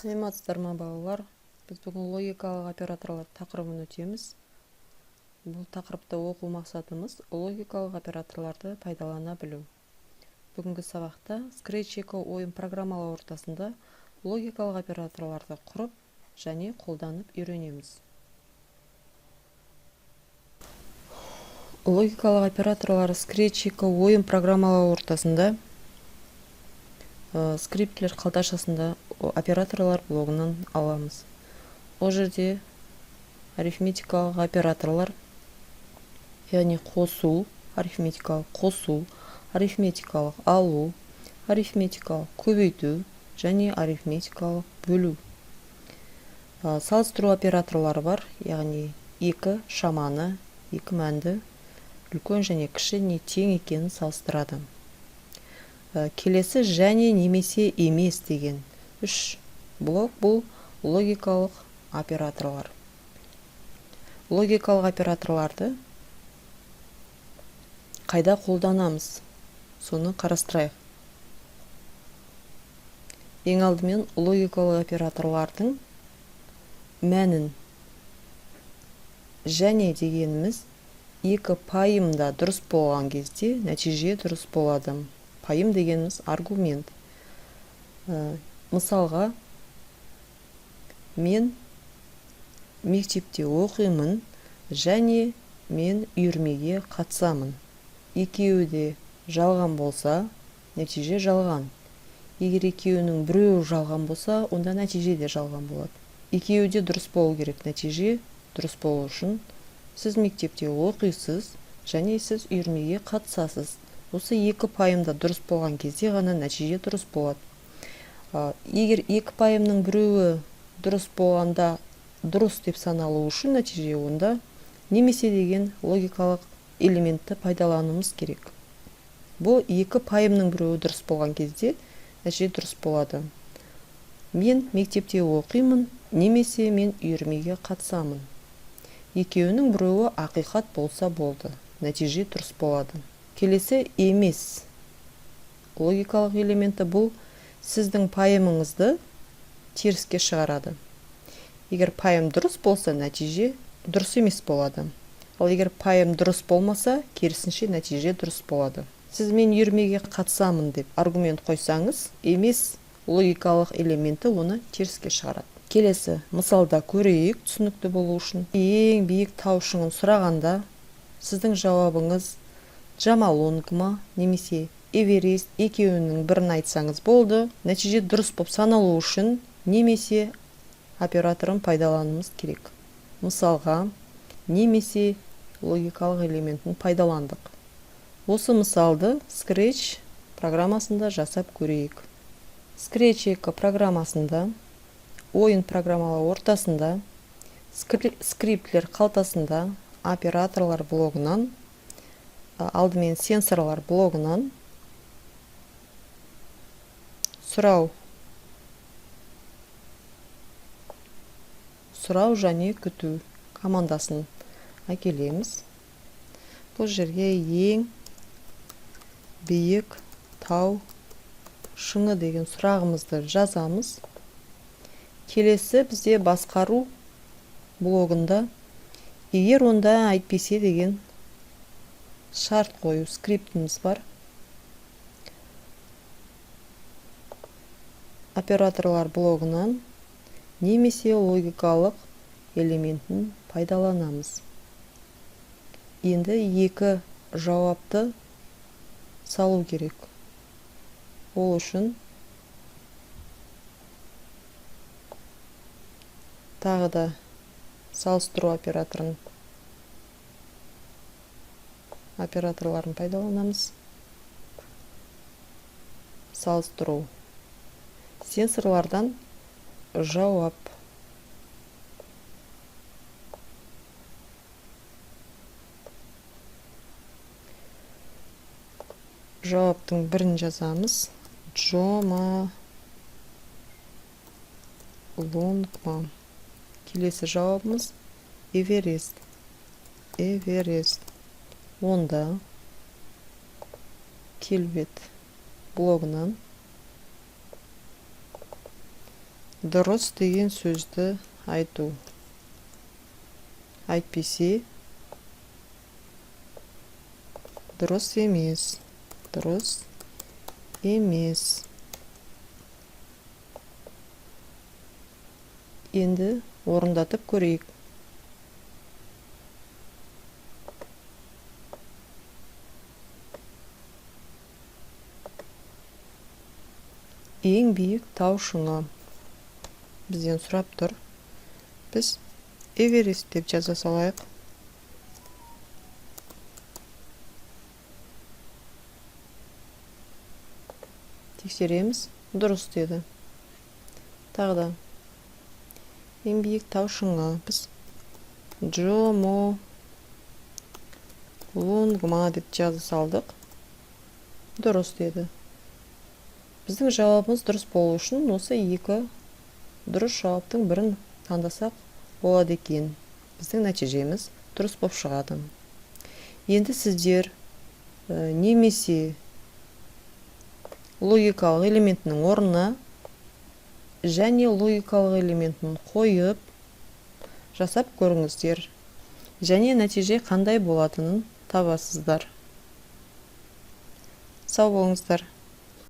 Саламатсыздар ма, балалар? Біз бүгін логикалық операторлар тақырыбын өтеміз. Бұл тақырыпты оқу мақсатымыз логикалық операторларды пайдалана білу. Бүгінгі сабақта Scratch 2 ойын программалау ортасында логикалық операторларды құрып және қолданып үйренеміз. Логикалық операторлар Scratch 2 ойын программалау ортасында скриптілер қалташасында операторлар блогынан аламыз. Ол жерде арифметикалық операторлар, яғни қосу, арифметикалық қосу, арифметикалық алу, арифметикалық көбейту және арифметикалық бөлу. Салыстыру операторлары бар, яғни екі шаманы, екі мәнді үлкен және кіші не тең екенін салыстырады. Келесі және немесе емес деген үш блок бұл логикалық операторлар. Логикалық операторларды қайда қолданамыз? Соны қарастырайық. Ең алдымен логикалық операторлардың мәнін және дегеніміз екі пайымда дұрыс болған кезде нәтиже дұрыс болады. Пайым дегеніміз аргумент. Мысалға, мен мектепте оқимын және мен үйірмеге қатысамын. Екеуі де жалған болса, нәтиже жалған. Егер екеуінің біреуі жалған болса, онда нәтиже де жалған болады. Екеуі де дұрыс болу керек. Нәтиже дұрыс болу үшін сіз мектепте оқисыз және сіз үйірмеге қатысасыз. Осы екі пайымда дұрыс болған кезде ғана нәтиже дұрыс болады. Егер екі пайымның біреуі дұрыс болғанда дұрыс деп саналу үшін нәтиже, онда немесе деген логикалық элементті пайдалануымыз керек. Бұл екі пайымның біреуі дұрыс болған кезде нәтиже дұрыс болады. Мен мектепте оқимын немесе мен үйірмеге қатысамын. Екеуінің біреуі ақиқат болса болды, нәтиже дұрыс болады. Келесі емес логикалық элементі бұл сіздің пайымыңызды теріске шығарады. Егер пайым дұрыс болса, нәтиже дұрыс емес болады. Ал егер пайым дұрыс болмаса, керісінше нәтиже дұрыс болады. Сіз мен үйірмеге қатысамын деп аргумент қойсаңыз, емес логикалық элементі оны теріске шығарады. Келесі мысалда көрейік, түсінікті болу үшін. Ең биік тау шыңын сұрағанда сіздің жауабыңыз Джомолунгма немесе Эверест, екеуінің бірін айтсаңыз болды. Нәтиже дұрыс болып саналу үшін немесе операторын пайдалануымыз керек. Мысалға, немесе логикалық элементін пайдаландық. Осы мысалды Scratch программасында жасап көрейік. Scratch 2 программасында ойын программалау ортасында скриптілер қалтасында операторлар блогынан, алдымен сенсорлар блогынан сұрау және күту командасын әкелеміз. Бұл жерге ең биік тау шыңы деген сұрағымызды жазамыз. Келесі бізде басқару блогында егер онда әйтпесе деген шарт қою скриптіміз бар. Операторлар блогынан немесе логикалық элементін пайдаланамыз. Енді екі жауапты салу керек. Ол үшін тағы да салыстыру операторларын пайдаланамыз. Салыстыру сенсорлардан жауап. Жауаптың бірін жазамыз. Джомолунгма. Келесі жауабымыз Эверест. Эверест. Онда келбет блогынан Дұрыс деген сөзді айту. Әйтпесе дұрыс емес. Дұрыс емес. Енді орындатып көрейік. Ең биік тау шыңы бізден сұрап тұр. Біз Эверест деп жаза салайық. Тексереміз. Дұрыс деді. Тағы да ең биік тау шыңы. Біз Джомо Лунгма деп жаза салдық. Дұрыс деді. Біздің жауабымыз дұрыс болу үшін осы екі дұрыс жауаптың бірін таңдасақ болады екен. Біздің нәтижеміз дұрыс болып шығады. Енді сіздер немесе логикалық элементінің орнына және логикалық элементін қойып жасап көріңіздер. Және нәтиже қандай болатынын табасыздар. Сау болыңыздар.